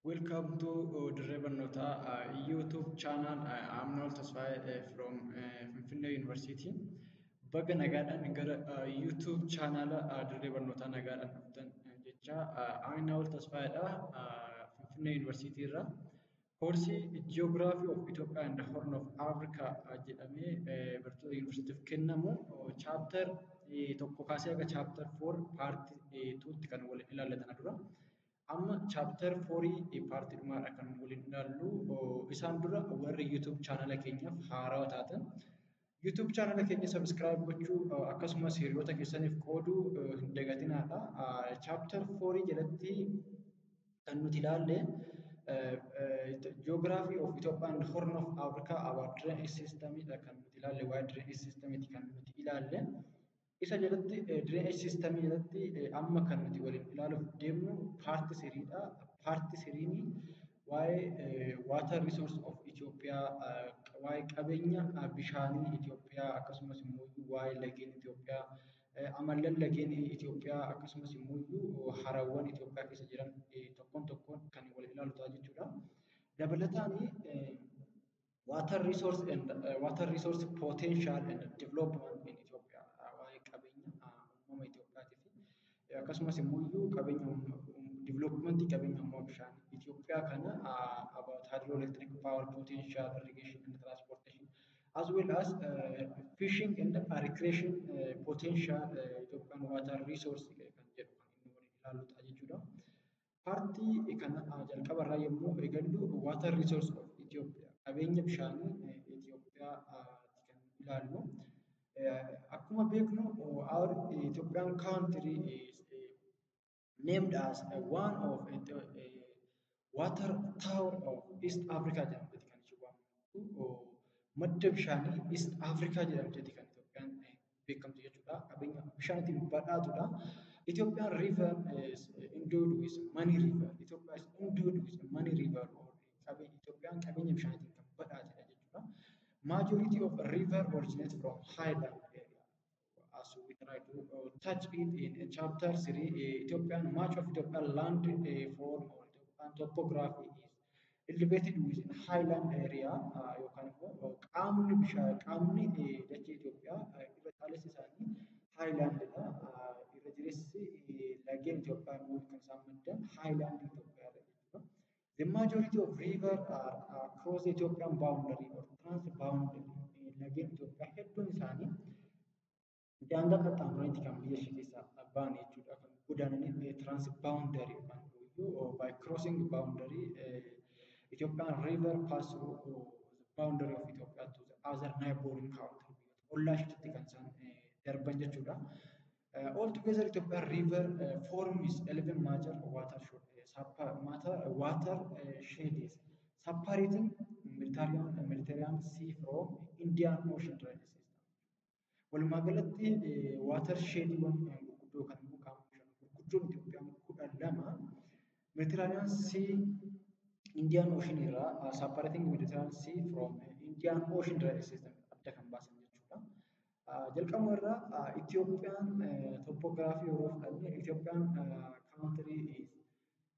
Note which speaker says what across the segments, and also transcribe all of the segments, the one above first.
Speaker 1: Welcome to Dirree Barnootaa YouTube channel. I'm Noel Tasfaayee from Finfinnee University. Baga nagaadhaan gara YouTube channel Dirree Barnootaa nagaadhaan dhuftan jecha. Ani Noel Tasfaayeedha, Finfinnee University irraa. Koorsii Geography of Ethiopia and the Horn of Africa jedhamee barattoota yuunivarsiitiif kennamu chapter 1 kaasee haga chapter 4 part 2tti kan waliin ilaallatan dura. Amma chapter 4 part dhumaadha kan waliin ilaallu. Isaan dura warri YouTube channel keenyaaf haarawaa taatan YouTube channel keenya subscribe gochuu, akkasumas hiriyoota keessaniif qooduu hin dagatinaadha. Chapter 4 jalatti kan nuti ilaalle Geography of Ethiopia and Horn of Africa about drainage system dha kan nuti ilaalle. Waa'ee drainage system kan nuti ilaalle. Isa jalatti, drainage system jalatti, amma kan nuti waliin ilaaluuf deemnu part 3dha. Part 3n waa'ee water resource of Ethiopia, waa'ee qabeenya bishaanii Itoophiyaa, akkasumas immoo waa'ee lageen Itoophiyaa, amallan lageen Itoophiyaa, akkasumas immoo harawwan Itoophiyaa keessa jiran tokkoon tokkoon kan waliin ilaalu ta'a jechuudha. Dabalataan water resource and water resource potential and development in Ethiopia, waa'ee qabeenya uumama Itoophiyaatii fi akkasumas immoo qabeenya development qabeenya uumama bishaanii Itoophiyaa kana, about hydroelectric power potential, irrigation and transportation, as well as fishing and recreation potential Ethiopian water resource kan jedhu kan inni waliin ilaallu ta'a jechuudha. Part kana jalqabarraa yommuu eegallu, water resource of Ethiopia, qabeenya bishaanii Itoophiyaa kan ilaallu. Akkuma beeknu, our Ethiopian country is named as one of the water tower of East Africa jedhamteeti kan isheen waamamtu. Madda bishaanii East Africa jedhamteeti kan Itoophiyaan beekamtu jechuudha. Qabeenya bishaaniitiin badhaatuudha. Ethiopian river is endowed with many river. Ethiopia is endowed with many river. Itoophiyaan qabeenya bishaaniitiin kan badhaatedha jechuudha. Majority of river originate from highland area. As we try to touch it in chapter 3, Ethiopian much of Ethiopian land form or Ethiopian topography is elevated within highland area, yookaan immoo qaamni bishaan, qaamni dachee Itoophiyaa irra caalessi isaanii highlandidha. Irra jireessi laggeen Itoophiyaa immoo kan isaan maddan highland Itoophiyaa irra jechuudha. The majority of river are across the Ethiopian boundary or trans boundary. Laggeen Itoophiyaa hedduun isaanii daangaa qaxxaamuraniiti kan biyya ishee keessaa ba'an jechuudha. Kan godaananii trans boundary yookaan immoo by crossing boundary, Ethiopian river pass through the boundary of Ethiopia to the other neighboring country. Ollaa isheetti kan isaan darban jechuudha. Altogether, Ethiopian river forms 11 major water sheds separating Mediterranean Sea from Indian Ocean drainage system. Walumaa galatti water shediiwwan gurguddoo kan immoo qaama bishaan gurguddoon Itoophiyaan 12 Mediterranean Sea Indian Ocean irraa, separating Mediterranean Sea from Indian Ocean drainage system adda kan baasan jechuudha. Jalqabuma irraa Itoophiyaan topography yeroo fudhanne, Itoophiyaan country is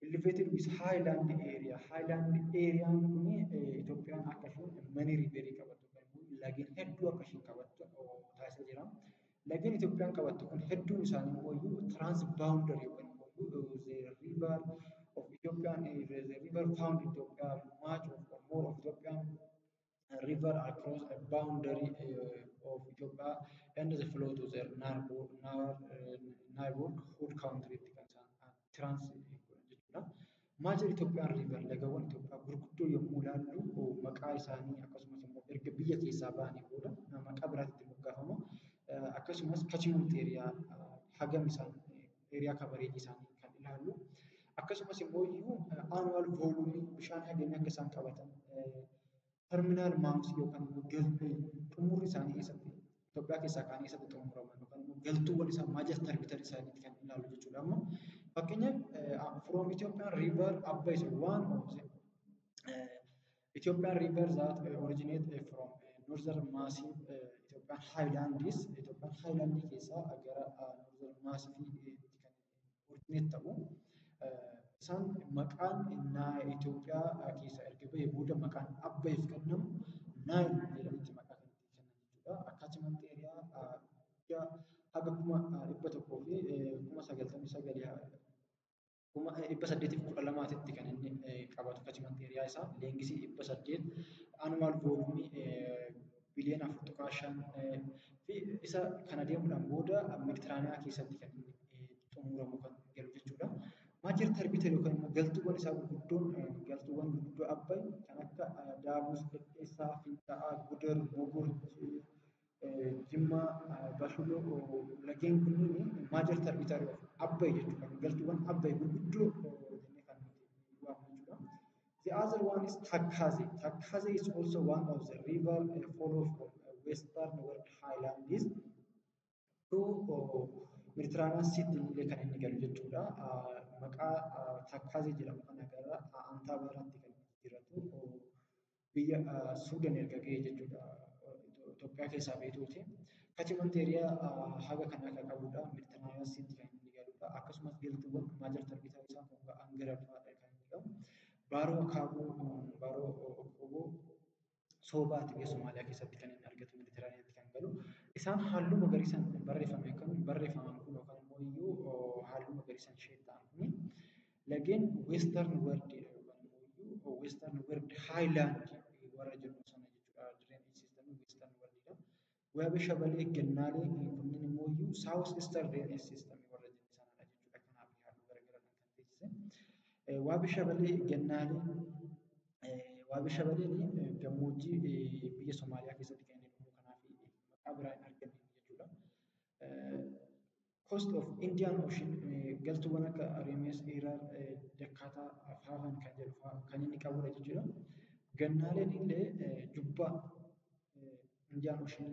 Speaker 1: elevated with highland area. Highland area kuni Itoophiyaan akka isheen many river qabattu, lageen hedduu akka isheen qabattu taasisaa jira. Lageen Itoophiyaan qabattu kun hedduun isaanii immoo trans boundary yookaan immoo the river of Ethiopia, the river found in Ethiopia, much of or more of Ethiopian river across a boundary of Ethiopia and the flow to their neighborhood country kan isaan trans godhan jechuudha. Major Ethiopian river, lagawwan Itoophiyaa gurguddoo yommuu ilaallu, maqaa isaanii akkasumas immoo erga biyya keessaa ba'anii booda maqaa biraatti moggaafamu. Akkasumas catchment area, hagam isaan area coverage isaanii kan ilaallu. Akkasumas immoo iyyuu annual volume bishaan hagamii akka isaan qabatan, terminal mouth yookaan immoo xumurri isaanii eessatti, Itoophiyaa keessaa ka'anii eessatti xumuraman, yookaan immoo galtuuwwan isaa major tributary isaaniitti kan ilaallu jechuudha. Amma fakkeenyaaf from Ethiopian river, Abbay is one of the Ethiopian river that originate from northern massive Ethiopian highlands. Ethiopian highland keessaa gara northern massive kan originate ta'u. Isaan Isaan maqaan Itoophiyaa keessaa erga bahee booda maqaan Abbayiif kennamu Nile jedhameeti maqaa kan itti kennan jechuudha. Catchment area guddaa haga 199,000 812tti kan inni qabatu catchment area isaa. Lengthii 800, annual volumeii biliyoona 4.5 fi isa kana deemuudhaan booda Meditiraaniyaa keessatti kan inni xumuramu, kan galu jechuudha. Major tributary yookaan immoo galtuuwwan isaa gurguddoon, galtuuwwan gurguddoo Abbay kan akka Daamus, Dhedheessaa, Fincaa'aa, Gudar, Mogor, Jimmaa, Bashuloo, lageen kunniin major tributary of Abbay jechuudha. Galtuuwwan Abbay gurguddoo jennee kan nuti waamnu jechuudha. The other one is Takkaze. Takkaze is also one of the river follow from western world highlands to Mediterranean Sea illee kan inni galu jechuudha. Maqaa Takkaze jedhamu kana gara Antaabaraatti kan jijjiirratu biyya Suudaan erga ga'e jechuudha. Itoophiyaa keessaa beektuuti. Catchment area haga kanaa kan qabudha. Mediterranean Sea kan inni galudha. Akkasumas galtuuwwan major tributary isaa kan Angarab fa'aadha kan inni qabu. Baaroo Akaaboo, Baaroo Okooboo Soobaati biyya Somaaliyaa keessatti kan inni argatu, Meditiraaniyaatti kan galu. Isaan halluu magariisaan barreeffame kan barreeffaman kun yookaan immoo iyyuu halluu magariisaan shade ta'an kun lageen western world yookaan immoo iyyuu western world highland warra jennu sana jechuudha. Drainage system western world. Waabee Shabalee, Gannaalee kunneen immoo iyyuu south eastern drainage system warra jennu sanadha jechuudha. Kanaaf halluu garaagaraatiin kan teessise. Waabee Shabalee, Gannaalee, Waabee Shabaleen gammoojjii biyya Somaaliyaa keessatti kan inni dhumu, kanaaf maqaa biraa hin arganne jechuudha. Coast of Indian Ocean galtuuwwan akka Reemes, Irar, Dakkaataa, Faafan kan jedhu kan inni qabudha jechuudha. Gannaaleen illee jubbaa Indian Ocean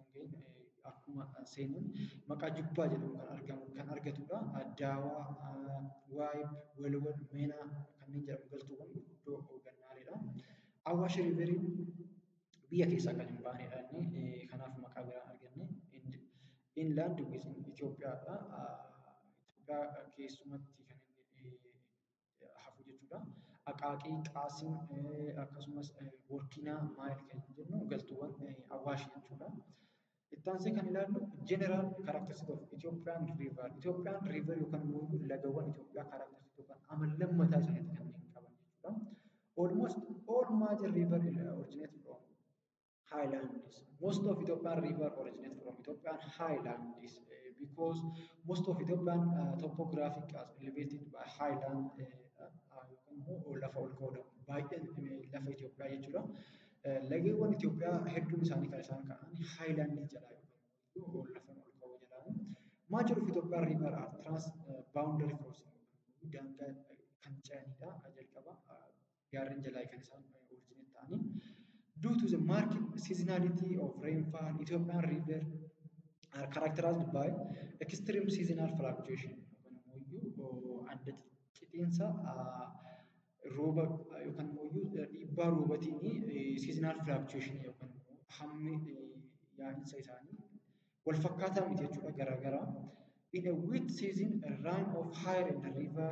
Speaker 1: osoo hin gahin akkuma seenuun maqaa jubbaa jedhamu kan argamu kan argatudha. Daawaa, Waayib, Walwal, Meenaa kanneen jedhamu galtuuwwan gurguddoo gannaaleedha. Awaash Riveriin biyya keessaa kan hin baanedha inni, kanaaf maqaa biraa arganne. Inland within Itoophiyaadha. Itoophiyaa keessumatti kan inni hafu jechuudha. Aqaaqii, Qaasim, akkasumas Burkiinaa Maayil kan jennu galtuuwwan Awaash jechuudha. Itti aansee kan ilaallu general characteristics of Ethiopian river. Ethiopian river yookaan immoo lagawwan Itoophiyaa characteristics yookaan amala mataa isaaniitti kanneen qaban jechuudha. Almost all major river originate from highlands. Most of Ethiopian river originate from Ethiopian highlands because most of Ethiopian topographic as elevated by highland yookaan immoo lafa ol ka'uudha. Baay'een lafa Itoophiyaa jechuudha. Lageewwan Itoophiyaa hedduun isaanii kan isaan ka'an highlandii jalaa yookaan lafa ol ka'oo jalaa. Major of Ethiopian river are trans boundary crossing, daangaa kan ce'anidha jalqaba gaarreen jalaa kan isaan originate ta'anii. Due to the marked seasonality of rainfall, Ethiopian river are characterized by extreme seasonal fluctuation yookaan immoo adda citiinsa rooba yookaan immoo dhiibbaa roobatiin seasonal fluctuation yookaan immoo hammi yaa'insa isaanii wal fakkaataa miti jechuudha, garaagaraa. In a wet season, a run of higher in the river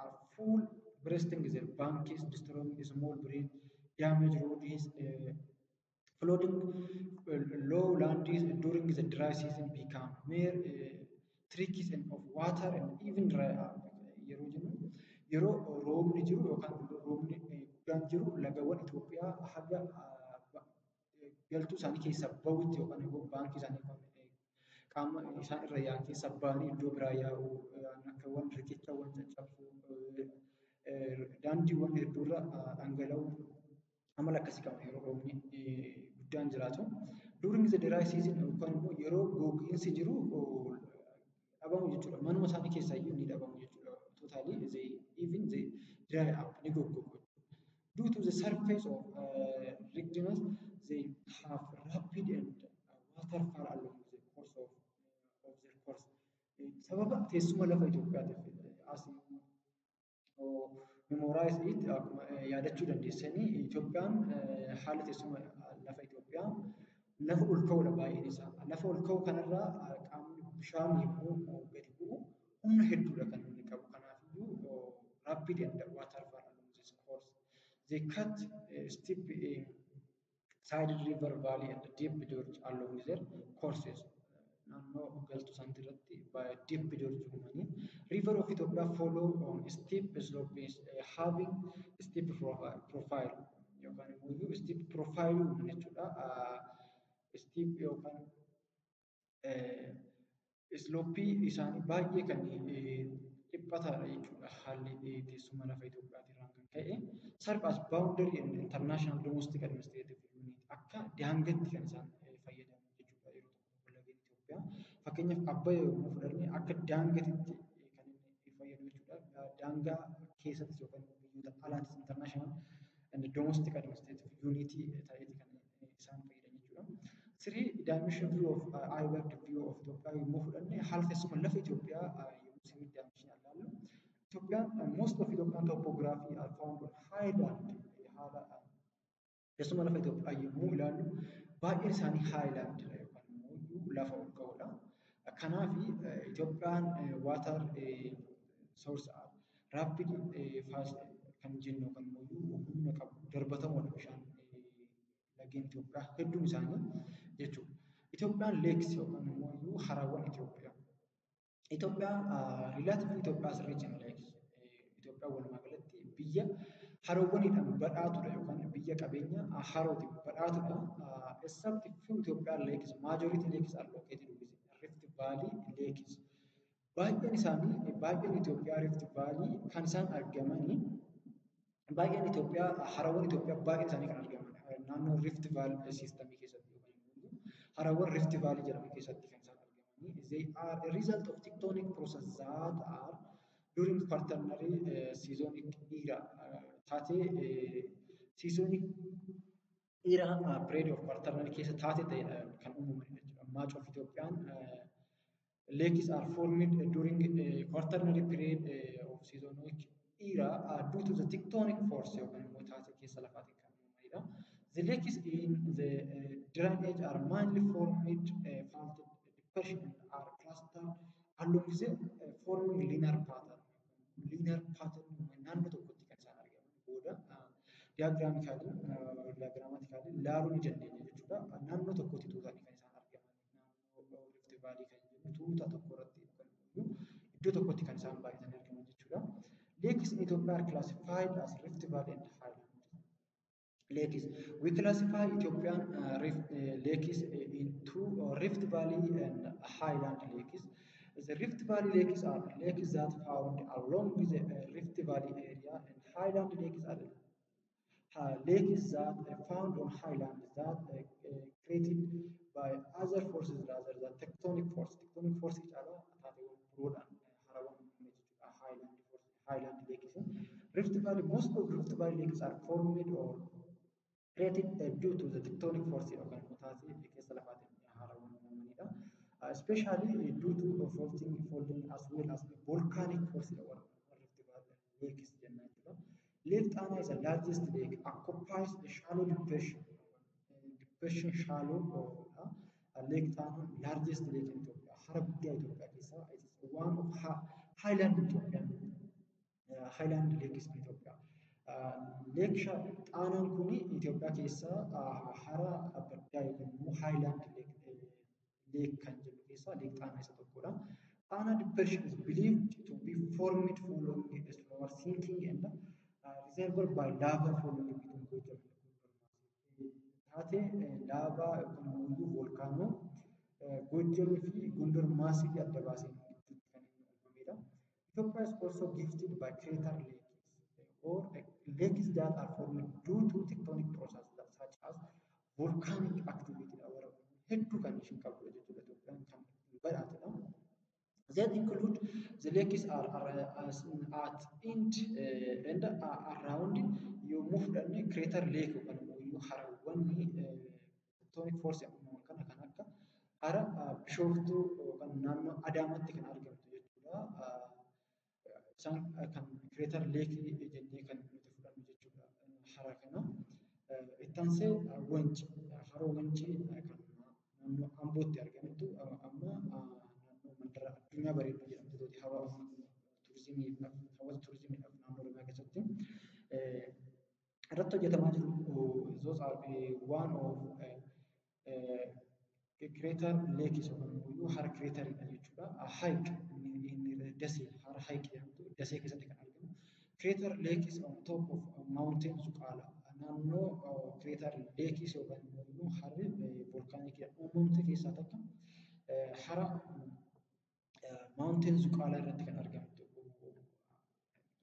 Speaker 1: are full, bursting their banks, destroying small bridge, damage roads, flooding lowlands. During the dry season become mere trickles and of water and even dry up. Yeroo jennu, yeroo roobni jiru yookaan roobni guddaan jiru lagawwan Itoophiyaa haga galtuu isaanii keessaa bahutti yookaan immoo baankii isaanii qaama isaan irra yaa'an keessaa bahanii iddoo biraa yaa'uu, akkawwan riqichawwan caccabsuu, daandiiwwan hedduurra dhangala'uu amala akkasii qaba yeroo roobni guddaan jiraatu. During the dry season yookaan immoo yeroo gogiinsi jiru dhabamu jechuudha. Manuma isaanii keessaa iyyuu ni dhabamu jechuudha. Totally they even they dry up, ni goggogu. Due to the surface of ruggedness, they have rapid and waterfall along the course of their course. Sababa teessuma lafa Itoophiyaatiif, as memorize it, akkuma yaadachuu dandeessanii, Itoophiyaan haala teessuma lafa Itoophiyaa lafa ol ka'uudha baay'een isaa. Lafa ol ka'u kanarraa qaamni bishaan yommuu gadi bu'u humna hedduudha kan inni qabu. Kanaafiyyuu rapid and waterfall along this course. They cut steep sided river valley and deep gorge along their courses. Naannoo galtuu isaanii irratti deep gorge uumanii. River of Ethiopia follow on steep slopes, having steep profile yookaan immoo steep profile uuman jechuudha. Steep yookaan slope isaanii baay'ee kan dhiphataadha jechuudha, haalli teessuma lafa Itoophiyaatirraan kan ka'e. Serve as boundary and international domestic administrative unit, akka daangaatti kan isaan fayyadaman jechuudha yeroo tokko lageen Itoophiyaa. Fakkeenyaaf, Abbayyaa yommuu fudhanne akka daangaatti kan inni fayyadu jechuudha. Daangaa keessattis yookaan biyyoota alaattis international and domestic administrative unit ta'eeti kan isaan fayyadan jechuudha. Three dimension view of hybrid view of Itoophiyaa yommuu fudhanne, haala teessuma lafa Itoophiyaa yommuu three dimension ilaallu, Itoophiyaan, most of Ethiopian topography are found on highland. Haala teessuma lafa Itoophiyaa yommuu ilaallu, baay'een isaanii highland yookaan immoo lafa ol ka'oodha. Kanaaf Itoophiyaan water source rapid fast kan jennu yookaan immoo humna qabu darbatamoodha bishaan lageen Itoophiyaa hedduun isaanii jechuudha. Itoophiyaan lakes yookaan immoo harawwan Itoophiyaa. Itoophiyaa relatively Itoophiyaa is rich in lakes. Itoophiyaa walumaa galatti biyya haroowwaniidhaan badhaatudha yookaan biyya qabeenya harootiin badhaatudha. Except few Ethiopian lakes, majority lakes are located within Rift Valley lakes. Baay'een isaanii, baay'een Itoophiyaa Rift Valley kan isaan argamanii, baay'een Itoophiyaa, harawwan Itoophiyaa baay'een isaanii kan argaman naannoo Rift Valley system keessatti yookaan harawwan Rift Valley jedhaman keessatti kan isaan argamanii. They are a result of tectonic process that are during Quaternary Cenozoic era, taatee Cenozoic era, period of Quaternary keessa taatee ta'edha kan uumamanidha jechuudha. Much of Ethiopian lakes are formed during Quaternary period of Cenozoic era due to the tectonic force yookaan immoo taatee keessa lafaatiin kan uumamanidha. The lakes in the drainage are mainly formed faulted depression and are clustered along the forming linear pattern. Linear pattern naannoo tokkotti kan isaan argaman booda diagrammatically ilaaluu ni dandeenya jechuudha. Naannoo tokkotti tuutanii kan isaan argaman, naannoo Rift Valley kan jennu tuuta tokko irratti yookaan iddoo tokkotti kan isaan baay'atanii argaman jechuudha. Lakes in Ethiopia are classified as Rift Valley and Highland lakes. We classify Ethiopian lakes into Rift Valley and Highland lakes. The Rift Valley lakes are lakes that found along the Rift Valley area, and Highland lakes are lakes that found on highland that created by other forces rather than tectonic force. Tectonic force caalaa taateewwan biroodhaan harawwan uumame jechuudha. Highland force, Highland lakes. Rift Valley, most of Rift Valley lakes are formed or created due to the tectonic force yookaan immoo taatee keessa lafaatiin harawwan uumamanidha. Especially due to faulting, folding as well as volcanic force warra Rift Valley lakes jenna jechuudha. Lake Tana is the largest lake, occupies a shallow depression, depression shallow Lake Tana, largest lake in Ethiopia. Hara guddaa Itoophiyaa keessaa, it is one of highland Ethiopian highland lakes in Ethiopia. Lake Xaanaan kun Itoophiyaa keessaa hara baddaa yookaan immoo highland lake kan jennu keessaa Lake Xaanaa isa tokkodha. Xaanaa depression is believed to be formed following a slower sinking and reservoir by lava flowing between Gojjam and Gondar. Taatee laavaa yookaan immoo volkaanoo Gojjamii fi Gondar massifii adda baasee gidduutti kan inni uumamedha. Ethiopia is also gifted by crater lakes or lakes that are formed due to tectonic process such as volcanic activity dha, warra hedduu kan ishiin qabdu jechuudha, Itoophiyaan kan badhaatedha. That include the lakes are as at end and around yommuu fudhanne, crater lake yookaan immoo harawwan tectonic force uumaman kana kan akka hara Bishooftuu yookaan naannoo Adaamaatti kan argamtu jechuudha. Isaan kan crater lake jennee kan nuti fudhannu jechuudha hara kana. Itti aansee Wancii, haroo Wancii kan naannoo Ambootti argamtu, amma naannoo mandara addunyaa bareedduu jedhamtu haroo amma turizimiidhaaf, hawwata turizimiidhaaf naannoo Naannoo Oromiyaa keessatti irratti hojjetamaa jiru. Those are one of crater lakes yookaan immoo hara crateridha jechuudha. Hayiq inni Dasee, hara Hayiq jedhamtu Dasee keessatti kan argamu. Crater lakes on top of mountain Zuqaala. Naannoo crater lakes yookaan immoo harri volcanic uumamte keessaa takka hara mountain Zuqaalaa irratti kan argamtu.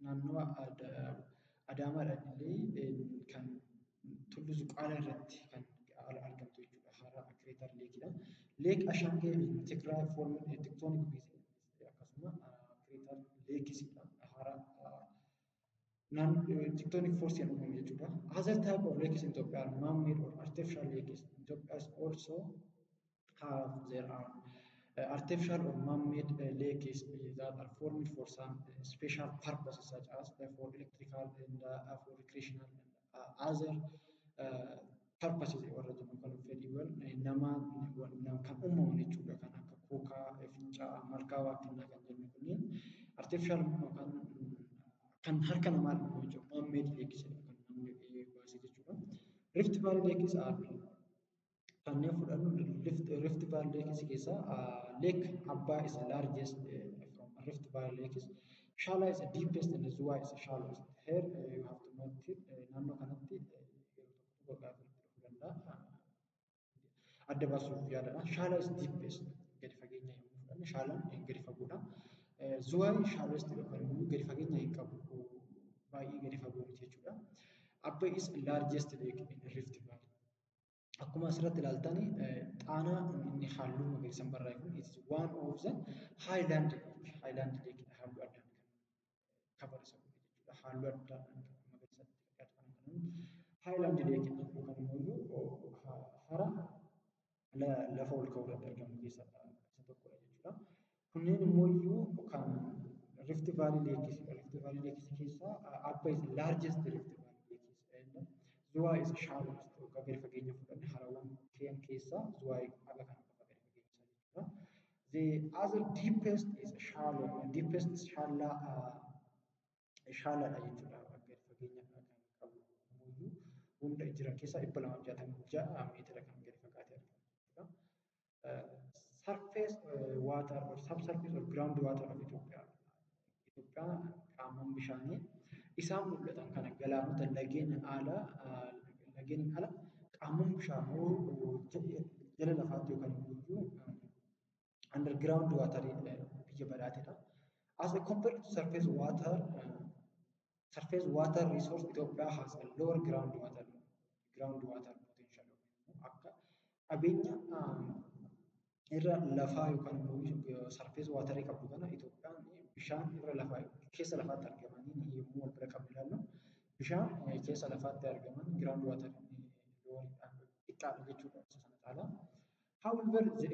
Speaker 1: Naannoo Adaamaadhaan illee kan Tulluu Zuqaalaa irratti kan argamtu jechuudha. Hara crater lakeidha. Lake Ashangee in Tigray formed a tectonic basin, akkasuma crater lakesidha. Hara tectonic force uumame jechuudha. Other type of lakes in Ethiopia are man-made or artificial lakes. Ethiopia also have there are artificial or man-made lakes that are formed for some special purposes, such as for electrical and for recreational and other purposes warra jennu kan fedhiiwwan namaa kan uumaman jechuudha. Kan akka Kookaa, Fincaa'aa, Malkaa Waaqannaa kan jennu kunneen artificial yookaan kan harka namaan uumamu jechuudha. Man-made lakes kan namni baase jechuudha. Rift Valley lakes are kanneen fudhannu, Rift Valley lakes keessaa Lake Abbaa is the largest from Rift Valley lakes. Shala is the deepest and Zuwai is the shallowest. Here you have to note it, naannoo kanatti yeroo tokko tokko gaafa itti dhufuu danda'a. Adda baasuuf yaadadha. Shala is deepest, gadi fageenya yommuu fudhanne Shalaan gadi fagoodha. Zuwai shallowest yookaan immoo gadi fageenya hin qabu, baay'ee gadi fagoo miti jechuudha. Abbay is largest lake in Rift Valley. Akkuma asirratti ilaaltan, Xaanaa inni halluu magariisaan barraa'e kun, it is one of the highland lake. Highland lake halluu addaan kan cover isa godhe jechuudha. Halluu addaan kan magariisatti fakkaatu kan highland lake yookaan immoo hara lafa ol ka'uu irratti argamu keessaa isa tokkodha jechuudha. Kunneen immoo kan Rift Valley Lakes, Rift Valley Lakes keessaa Abbay is largest Rift Valley Lakes and Zuwaa is shallowest. Yookaan gadi fageenya fudhanne harawwan keen keessaa Zuwaa haga kana qofa gadi fageenya isaa jechuudha. The other deepest is shallow, deepest is Shallaa, Shallaadha jechuudha. Gadi fageenya kan qabu immoo hunda jiran keessaa 266 meetira kan gadi fagaatee argamu jechuudha. Surface water or subsurface or ground water of Ethiopia. Itoophiyaan qaamman bishaanii isaan mul'atan kana galaanota, lageen ala qaamman bishaanii jala lafaatti yookaan immoo underground water biyya badhaatedha. As a compared to surface water resource, Ethiopia has a lower ground water potential. Akka qabeenya irra lafaa yookaan immoo surface waterii qabdu kana, Itoophiyaan bishaan irra lafaa keessa lafaatti argamanii yommuu wal bira qabne ilaallu, bishaan keessa lafaatti argaman ground water xiqqaadha jechuudha isa sana caalaa. However, the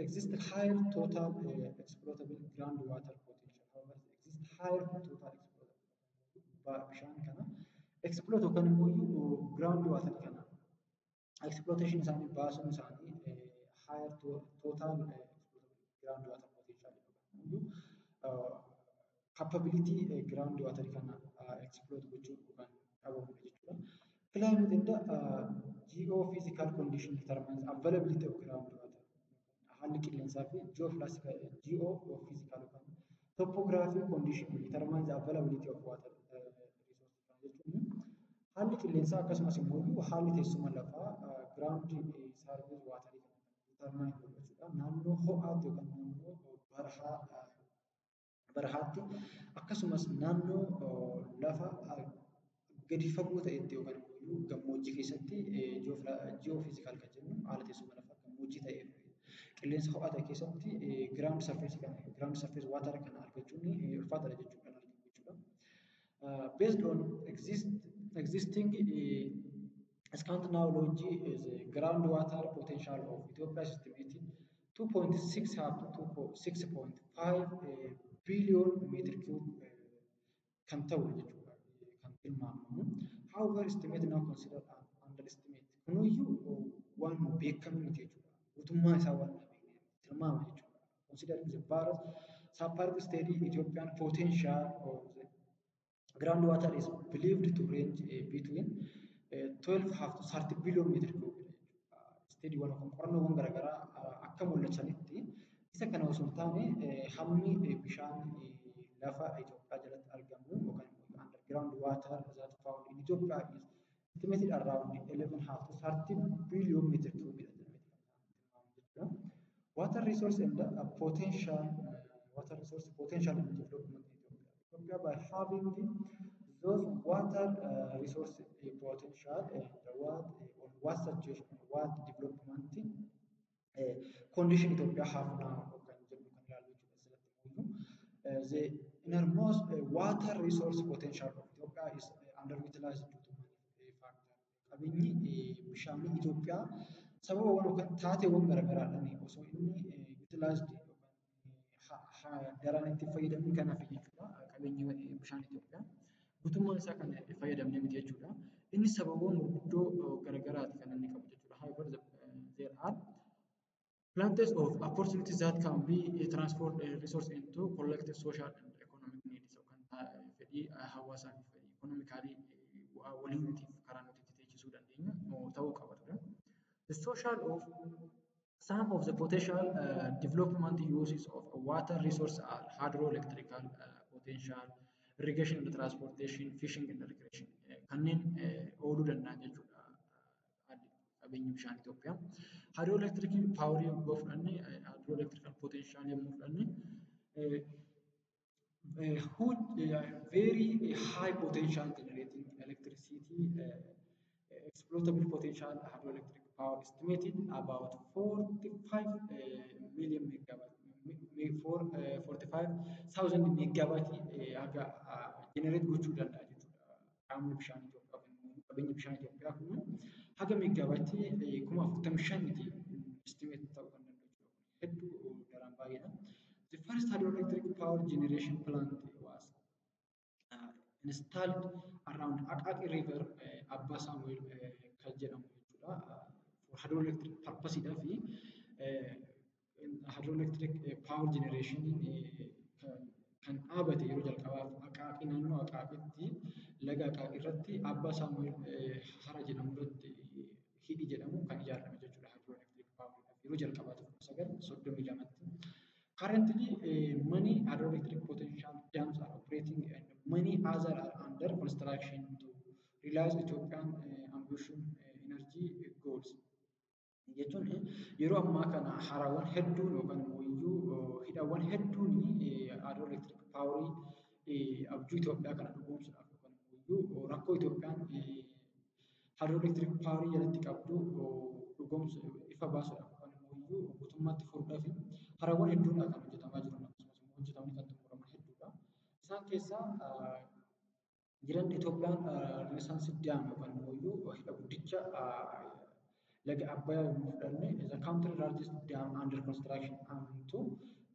Speaker 1: exist higher total exploitable groundwater potential. However, the exist higher total exploitable bishaan kana exploit yookaan immoo ground water kana exploitation isaanii baasuun isaanii higher total ground water potential yookaan capability ground water kana exploit gochuu yookaan qabamudha jechuudha. Climate and geophysical condition determines availability of ground water. Haalli qilleensaa fi geophysical yookaan topography condition determines the availability of water resources jechuun haalli qilleensaa akkasumas immoo haalli teessuma lafaa ground surface water kana determine godhu jechuudha. Naannoo ho'aatti yookaan naannoo barahaatti akkasumas naannoo lafa gadi fagoo ta'etti yookaan immoo gammoojjii keessatti, geophysical kan jennu haala teessuma lafaa gammoojjii ta'e, qilleensa ho'aa ta'e keessatti ground surface kana, ground surface water kana argachuun ulfaataadha jechuudha kan argamu jechuudha. Based on existing scant knowledge, is ground water potential of Ethiopia is estimated 2.6 up to 6.5 billion meter cube kan ta'u jechuudha kan tilmaamamu. However, estimate now considered an underestimate. Kunuyyuu waan beekamu miti jechuudha. Guutummaa isaa waan tilmaama jechuudha. Considering the various separate study, Ethiopian potential of the Groundwater is believed to range between 12 up to 30 billion meter cube jechuudha. Studyiiwwan yookaan qorannoowwan garaagaraa akka mul'isanitti, isa kana osoo hin taane, hammi bishaan lafa Itoophiyaa jalatti argamu yookaan immoo underground water that found in Ethiopia is estimated around 11 up to 30 billion meter cube jedhamee jechuudha. Water resource and the potential, water resource potential in development in Ethiopia. Ethiopia, by having those water resource potential and what on what situation, what development condition Ethiopia have now kan jedhu kan ilaallu jechuudha asirratti. The enormous water resource potential of Ethiopia is underutilized due to many factors. Qabeenyi bishaanii Itoophiyaa sababawwan yookaan taateewwan garaagaraadhaan osoo inni utilized yookaan daran itti fayyadamni kanaaf jechuudha. Qabeenyi bishaan Itoophiyaa guutummaan isaa kan itti fayyadamne miti jechuudha. Inni sababoota gurguddoo garaagaraati kan inni qabu jechuudha. However, there are plenty of opportunities that can be transformed resource into collective social and economic needs, yookaan fedhii hawaasaa fi fedhii economically bu'aa waliiniitiif karaa nuti itti teechisuu dandeenyu ta'uu qaba ture. The social of some of the potential development uses of water resource are hydroelectrical potential, irrigation and transportation, fishing and recreation kanneen ooluu danda'an jechuudha. Qabeenyi bishaan Itoophiyaa. Hydroelectric power yoo fudhanne, hydroelectrical potential yommuu fudhanne, very high potential generating electricity, exploitable potential hydroelectric power estimated about 45 million megawatt, 45,000 megawatt haga generate gochuu danda'a jechuudha. Qaamni bishaan Itoophiyaa kun, qabeenyi bishaan Itoophiyaa kun haga megawatt 45,000ti estimate ta'uu kan danda'u jechuudha. Hedduu daran baay'eedha. The first hydroelectric power generation plant was installed around Aqaqi River, Abba Samuel kan jedhamu jechuudha. For hydroelectric purpose fi hydroelectric power generation kan dhaabate yeroo jalqabaaf Aqaaqii, naannoo Aqaaqitti, laga Aqaaqii irratti, Abbaa Saamu'eel hara jedhamu irratti hidhi jedhamu kan ijaarame jechuudha. Hydroelectric power yeroo jalqabaatiif 1932tti. Currently, many hydroelectric potential dams are operating and many others are under construction to realize Ethiopian ambition energy goals. Jechuun yeroo ammaa kana harawwan hedduun yookaan immoo iyyuu hidhaawwan hedduun hydroelectric power abjuu Itoophiyaa kana dhugoomsuudhaaf yookaan immoo iyyuu rakkoo Itoophiyaan hydroelectric power jalatti qabdu dhugoomsu ifa baasuudhaaf yookaan immoo iyyuu guutummaatti furuudhaaf harawwan hedduudha kan hojjetamaa jiran, akkasumas immoo hojjetamanii kan xumuraman hedduudha. Isaan keessaa jiran Itoophiyaan Renaissance Dam yookaan immoo iyyuu hidha guddicha laga Abbayyaa yommuu fudhanne, the country largest dam under construction aiming to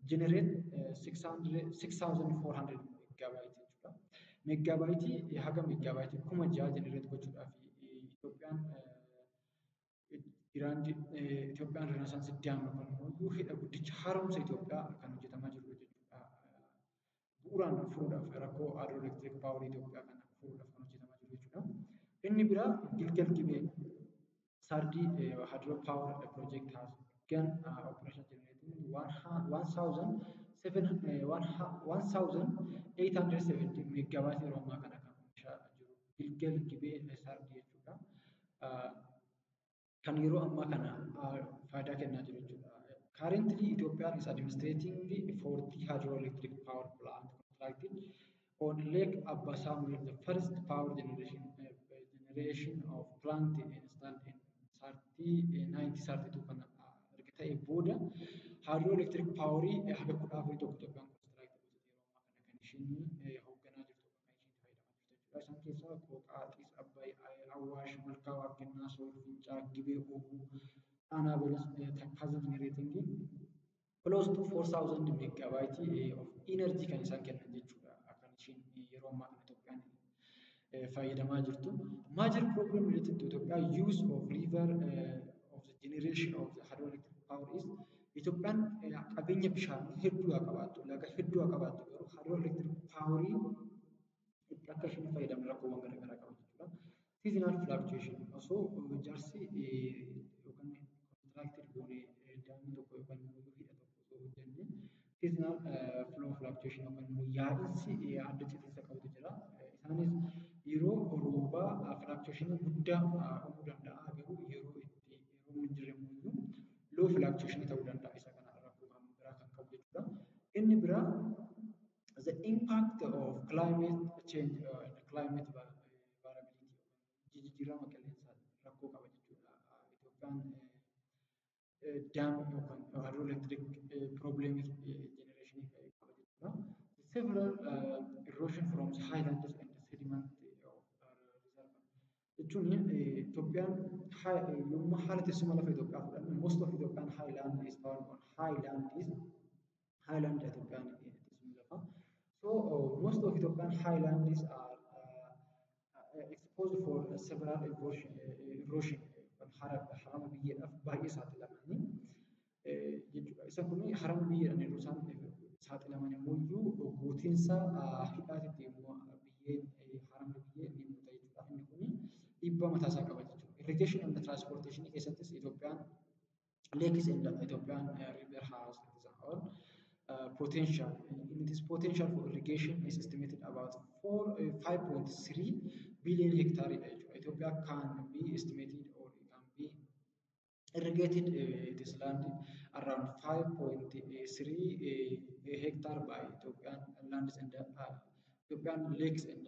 Speaker 1: generate 6,400 megawatt jechuudha. Megawatt haga megawatt 6,000 generate gochuudhaaf Itoophiyaan Grand Itoophiyaan Renaissance Dam yookaan immoo hidha guddicha haaromsa Itoophiyaa kan hojjetamaa jiru jechuudha. Bu'uuraan furuudhaaf, rakkoo hydroelectric power Itoophiyaa kana furuudhaaf kan hojjetamaa jiru jechuudha. Inni biraa Gilgel Gibee Third hydro power project has begun operation, generating 1870 megawatt yeroo ammaa kana kan oomishaa jiru Gilgel Gibee Third jechuudha. Kan yeroo ammaa kana faayidaa kennaa jiru jechuudha. Currently, Ethiopia is administrating 40 hydroelectric power plant constructed on Lake Abba Samuel. The first power generation of plant installed in 30, 1932 kana erga ta'e booda hydroelectric power haga 14 tokko Itoophiyaan construct gootee yeroo ammaa kana kan isheen hoogganaa jirtu, kan isheen fayyadamaa jirtu jechuudha. Isaan keessaa Qooqaa, Xiis Abbaay, Awwaash, Malkaa Waaqennaa, Sool, Fincaa, Gibee, Oobuu, Xaanaa Balas, Takkaazii generating close to 4000 megawatt of energy kan isaan kennan jechuudha. Kan isheen yeroo ammaa kana Itoophiyaan fayyadamaa jirtu. Major problem related to Ethiopia use of river of the generation of the hydroelectric power is Itoophiyaan qabeenya bishaanii hedduu haa qabaattu, laga hedduu haa qabaattu, garuu hydroelectric power itti akka isheen Seasonal fluctuation, osoo ijaarsi yookaan constructed goonee damii tokko yookaan immoo hidha tokko osoo hojjennee, seasonal flow fluctuation yookaan immoo yaa'insi adda citiinsa qabutu jira. Isaanis yeroo roobaa fluctuation guddaa uumuu danda'a. Garuu yeroo itti roobni hin jirre immoo low fluctuation ta'uu danda'a. Isa kana rakkoo kan biraa kan qabu jechuudha. Inni biraa the impact of climate change and climate variability, jijjiirama qilleensaa rakkoo qaba jechuudha. Itoophiyaan dam yookaan hydroelectric problem generation qaba jechuudha. Several erosion from the highlands and sediment of reservoir jechuun Itoophiyaan yommuu haala teessuma lafa Itoophiyaa fudhannu, most of Ethiopian highland is found on highland is highland Itoophiyaan teessumni lafaa. So most of Ethiopian highlands are exposed for several erosion, harama biyyeedhaaf baay'ee saaxilamanii jechuudha. Isa kun harama biyyeedhaan yeroo isaan saaxilaman immoo iyyuu guutiinsa hidhaatitti immoo biyyeen haramni biyyee ni guuta jechuudha. Inni kun dhiibbaa mataasaa qaba jechuudha. Irrigation and transportation keessattis Itoophiyaan lakes and Ethiopian river has its own potential. In its potential for irrigation is estimated about 4, 5.3 billion hectare jechuudha. Ethiopia can be estimated or it can be irrigated this land around 5.3 hectare by Ethiopian lands and Ethiopian lakes and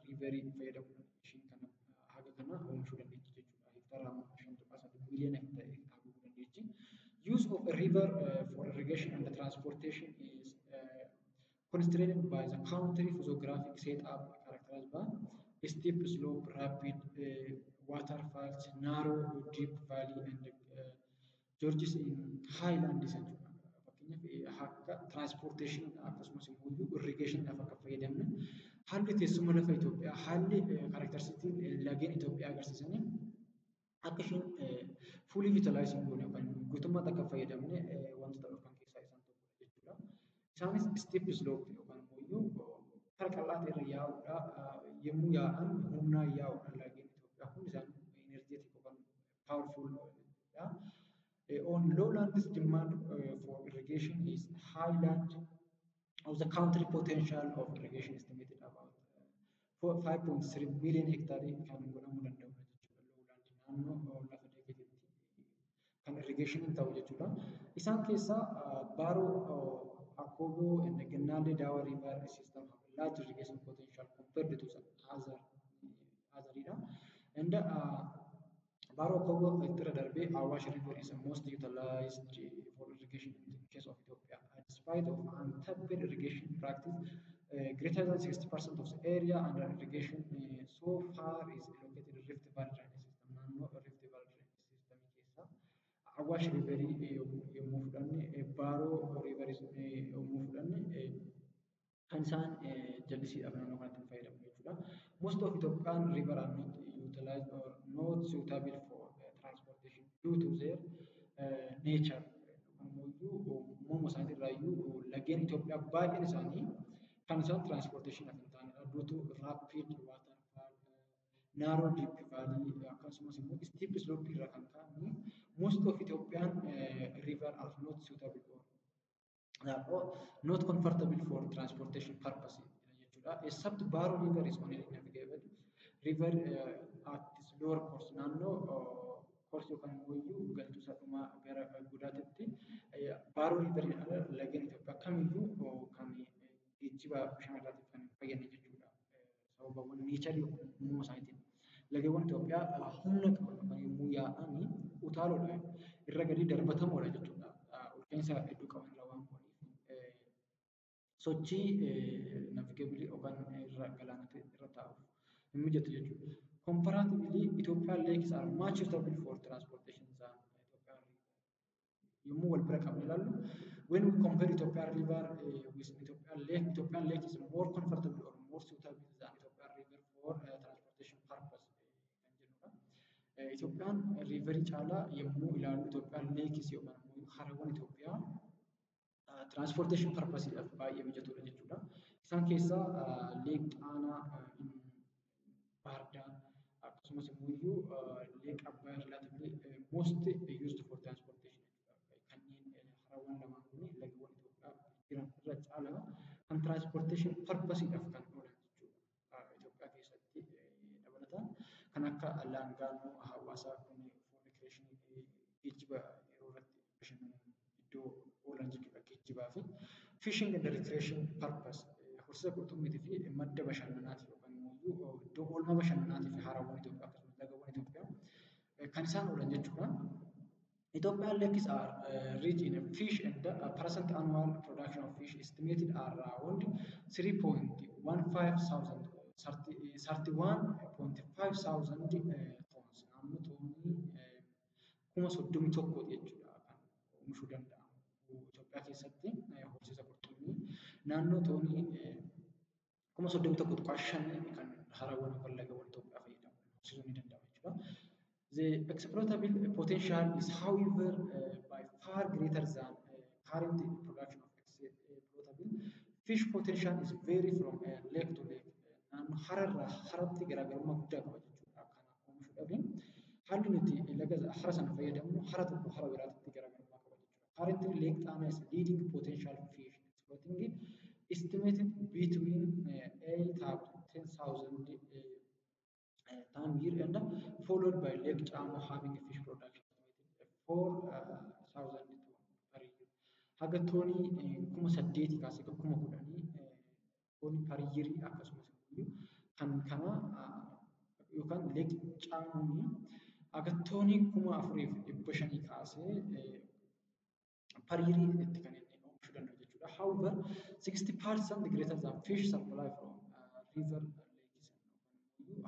Speaker 1: river fayyadamuudhaan ishiin kana haga kana oomishuu dandeechi jechuudha. Hektaara 5.3 miliyoona ta'e haguuguu dandeechi. Use of a river for irrigation and transportation is constrained by the country physiographic setup characterized by steep slope, rapid waterfalls, narrow deep valley and gorges in highlands jechuudha. Fakkeenyaaf, akka transportation akkasumas immoo irrigationiidhaaf akka fayyadamne haalli teessuma lafa Itoophiyaa, haalli characteristicsiin lageen Itoophiyaa agarsiisanii akka isheen fully utilize hin goone yookaan guutummaatti akka fayyadamne wantoota dhorkan keessaa isaan tokkodha jechuudha. Isaanis steep slope yookaan immoo karaa qal'aa ta'e irra yaa'uudha. Yommuu yaa'an humnaan yaa'uudha lageen Itoophiyaa kun, isaan energetic yookaan powerful dha. On lowlands, demand for irrigation is highland of the country potential of irrigation estimated about 5.3 million hectare kan godhamuu danda'udha jechuudha. Lowland naannoo lafa deegatiitti kan irrigation ta'u jechuudha. Isaan keessaa Baaroo, Akooboo and Gannaalee Daawaa River system have large irrigation potential compared to the otheridha. And Baaroo Akooboo irra darbee Awash River is the most utilized for irrigation in the case of Ethiopia. Despite of untapped irrigation practice, greater than 60% of the area under irrigation so far is located in Rift Valley drainage system. Naannoo Rift Valley drainage system keessa Awash River yommuu fudhanne, Baaroo River yommuu fudhanne, kan isaan jallisiidhaaf naannoo kanatti fayyadamu jechuudha. Most of Ethiopian river are not utilized or not suitable for transportation due to their nature. Uumama isaanii irraayyuu laggeen Itoophiyaa baay'een isaanii kan isaan transportationaaf hin taanedha. Due to rapid waterfall, narrow deep valley akkasumas immoo steep slope irraa kan ka'an most of Ethiopian river are not suitable or not comfortable for transportation purpose jechuudha. Except Baro River is only navigable river at its lower course, naannoo course yookaan immoo galtuu isaa dhumaa gara godaatitti Baaroo Riveriin ala lageen Itoophiyaa kamiyyuu kan geejjiba bishaan irraatiif kan hin fayyadne jechuudha. Sababawwan naturii yookaan uumama isaaniitiin. Lageewwan Itoophiyaa humna qaban yookaan yommuu yaa'an utaaloodha, irra gadi darbatamoodha jechuudha. Olka'iinsa hedduu qaban irraa waan bu'aniif sochii navigable yookaan irra galaanatti irra taa'uuf hin mijatu jechuudha. Comparatively, Ethiopian lakes are much suitable for transportation than Ethiopian river. Yommuu wal bira qabne ilaallu, when we compare Ethiopian river with Ethiopian lake, Ethiopian lake is more comfortable or more suitable than Ethiopian river for transportation purpose kan jennudha. Itoophiyaan riverii caalaa yommuu ilaallu, Itoophiyaan lakes yookaan immoo harawwan Itoophiyaa transportation purposeedhaaf baay'ee mijatoodha jechuudha. Isaan keessaa Lake Xaanaa, Baahir Daar akkasumas immoo Lake Abbayaa relatively most used for transportation jechuudha. Kanneen harawwan lamaan kun lagawwan Itoophiyaa jiran irra caalaa kan transportation purposeidhaaf kan oolan jechuudha. Itoophiyaa keessatti dabalataan kan akka Laangaanoo, Hawaasaa kun for recreation, geejjiba yeroo irratti bashannanan iddoo oolan jechuudha geejjibaa fi fishing and recreation purpose, horsiisa qurxummiitii fi madda bashannanaatiif yookaan immoo iddoo oolmaa bashannanaatiif harawwan Itoophiyaa akkasumas lagawwan Itoophiyaa kan isaan oolan jechuudha. Ethiopian lakes are rich in fish and the present annual production of fish estimated around 3.15 thousand, 31.5 thousand tons. Naannoo toonii 31,000 jechuudha kan oomishuu danda'amu. Itoophiyaa keessatti horsiisa qurxummii naannoo toonii 31,500 kan harawwan yookaan lagawwan Itoophiyaa fayyadamu horsiisuun ni danda'ama jechuudha. The exploitable potential is, however, by far greater than current production of exploitable fish. Potential is vary from lake to lake. Naannoo hararraa haratti garaagarummaa guddaa qaba jechuudha. Kana oomishuudhaaf haalli nuti laga hara sana fayyadamnu hara tokko hara biraatti garaagarummaa qaba jechuudha. Currently, Lake Tana is leading potential fish exploiting, estimated between 8 up to 10,000 ton year and followed by Lake Chamo having a fish production estimated 4,000 ton per year. Haga toonii 8,000 kaasee 10,000 toonii per year, akkasumas immoo kan kana yookaan Lake Chamoon haga toonii 4,500 kaasee per year itti kan inni oomishuu danda'u jechuudha. However, 60% greater than fish supply from river lakes,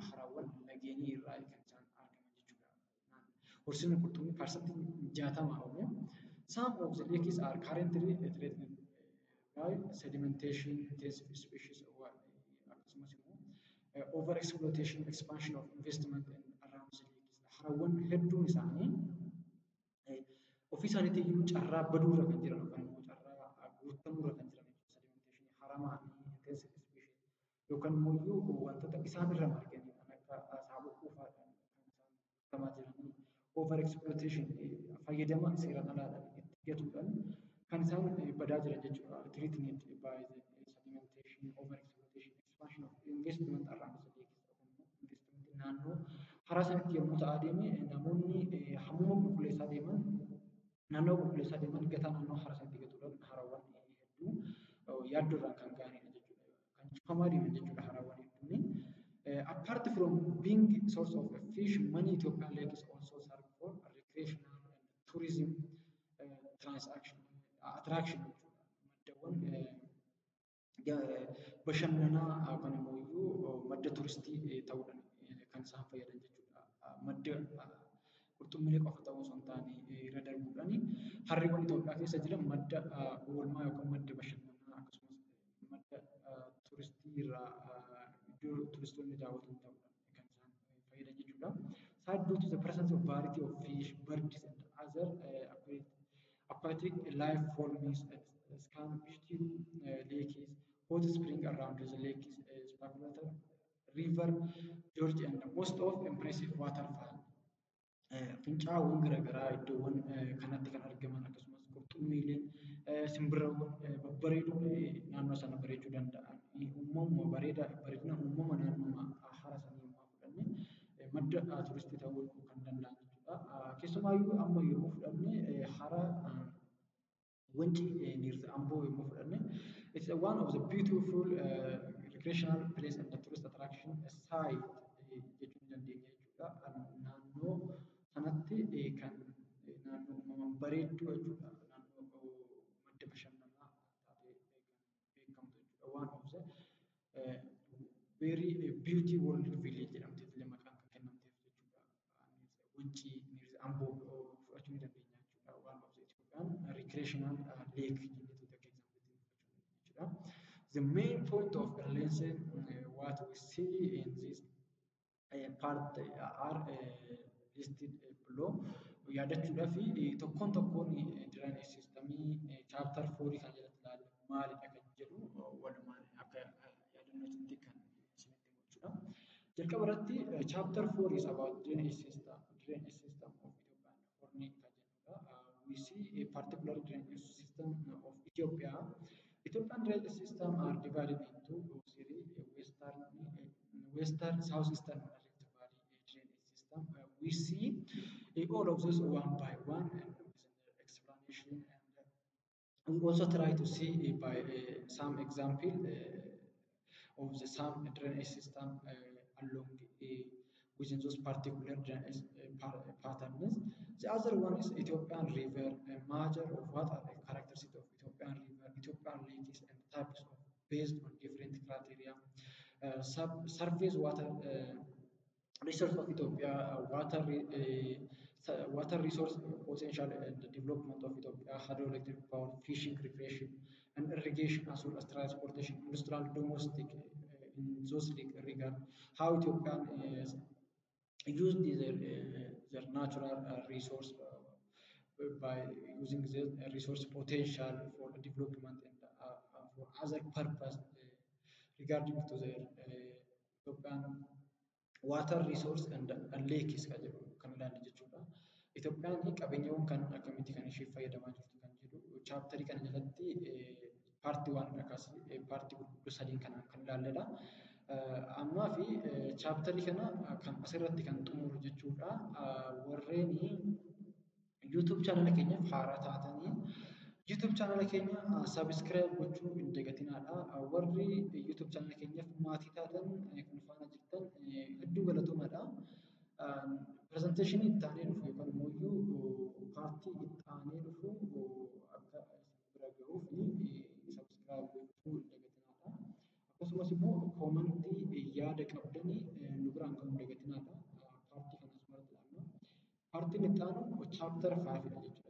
Speaker 1: harawwan lageenii irraa kan isaan argaman jechuudha. Horsiisni qurxummii 60% oomu. Some of the lakes are currently threatened by sedimentation, invasive species, akkasumas immoo over exploitation, expansion of investment and around the lakes. Harawwan hedduun isaanii ofii isaaniitii iyyuu carraa baduurra kan jiran yookaan immoo carraa guutamuurra kan jiran, sedimentation, haramaa fi invasive species yookaan immoo iyyuu wantoota isaan irra marganii kan akka saaphuphuu fa'aadhaan kan isaan guutamaa jiranii, over exploitation, fayyadama seeraan alaadhaan itti gatuudhaan kan isaan badaa jiran jechuudha. Threatened by the sedimentation, over exploitation, expansion of investment around the lakes, investment naannoo haraa sanatti yommuu ta'aa deeme, namoonni hammuma qulqulleessaa deeman, naannoo qulqulleessaa deeman, gataa naannoo hara sanatti gatuudhaan harawwan hedduu yaaddoorraan kan ga'anidha jechuudha. Kan cufamaa deeman jechuudha harawwan hedduun. Apart from being source of fish, many Ethiopian lakes also serve for recreational and tourism transaction attraction jechuudha. Maddaawwan bashannanaa yookaan immoo iyyuu madda turistii ta'uudhaan kan isaan fayyadan jechuudha. Madda qurxummiilee qofa ta'uu osoo hin taane, irra darbuudhaan harreewwan Itoophiyaa keessa jiran madda oolmaa yookaan madda bashannanaa akkasumas madda turistii irraa iddoo turistoonni daawwatan ta'uudhaan kan isaan fayyadan jechuudha. Side due to the presence of variety of fish, birds and other aquatic life forms and scenic beauty lakes, hot spring around the lakes, spectacular river gorge and most of impressive waterfall. Fincaa'aawwan garaagaraa iddoowwan kanatti kan argaman, akkasumas qurxummiileen, simbirroowwan babbareedoon naannoo sana bareechuu danda'an, uumamuma bareedaa, bareedina uumama naannoo hara sanii yommuu fudhanne, madda turistii ta'uu kan danda'an jechuudha. Keessumaayyuu amma yommuu fudhanne hara Wancii near Amboo yommuu fudhanne, it's one of the beautiful recreational place and the tourist attraction site jechuu ni dandeenya jechuudha. Naannoo sanatti kan naannoo uumamaan bareedduu jechuudha. Naannoo madda bashannanaa taatee kan beekamtu jechuudha. One of the very beauty world village jedhamtee illee maqaan kan kennamteef jechuudha. Wancii near Amboo fudhachuu ni dandeenya jechuudha. One of the Ethiopian recreational lake jennee akka example fudhachuu dandeenya jechuudha. The main point of the lesson, what we see in this part are listed below. Yaadachuudhaaf tokkoon tokkoon drainage systemii chapter 4 kan jalatti ilaalle maalidha kan jedhu walumaan akka yaadannootti kan isinitti himu jechuudha. Jalqaba irratti Jalqaba irratti chapter 4 is about drainage system of Ethiopia and Horn kan jedhudha. We see a particular drainage system of Ethiopia. Ethiopian drainage system are divided into three: western, southeastern, and Rift Valley drainage system. We see all of those one by one and with the explanation, and we also try to see by some example of the some drainage system along within those particular drainage patterns. The other one is Ethiopian river, a major of what are the characteristics of Ethiopian river, Ethiopian lakes, and types of based on different criteria. Surface water resource of Ethiopia, water resource potential and the development of Ethiopia, hydroelectric power, fishing, recreation, and irrigation, as well as transportation, industrial, domestic, in those regard, how Ethiopian is used their natural resource by using the resource potential for development and for other purpose regarding to their Ethiopian water resource and lakes kan jedhu kan ilaalle jechuudha. Itoophiyaan qabeenyawwan kan akkamitti kan ishee fayyadamaa jirtu kan jedhu chapterii kana jalatti part one irraa kaasee partii gurguddoo sadiin kanaan kan ilaalledha. Ammaa fi chapterii kana kan asirratti kan xumuru jechuudha. Warreen YouTube channela keenyaaf haaraa taatanii YouTube channela keenya subscribe gochuu hin dagatinaadha. Warri YouTube channela keenyaaf maatii taatan kan faana jirtan hedduu galatoomaadha. Presentationii itti aanee dhufu yookaan immoo partii itti aanee dhufu akka isin bira gahuuf subscribe gochuu hin dagatinaadha. Akkasumas immoo commentii yaada qabdanii nu biraan gahuu hin dagatinaadha. Partii kana asumarratti ilaalla. Partiin itti aanu chapter fiveidha jechuudha.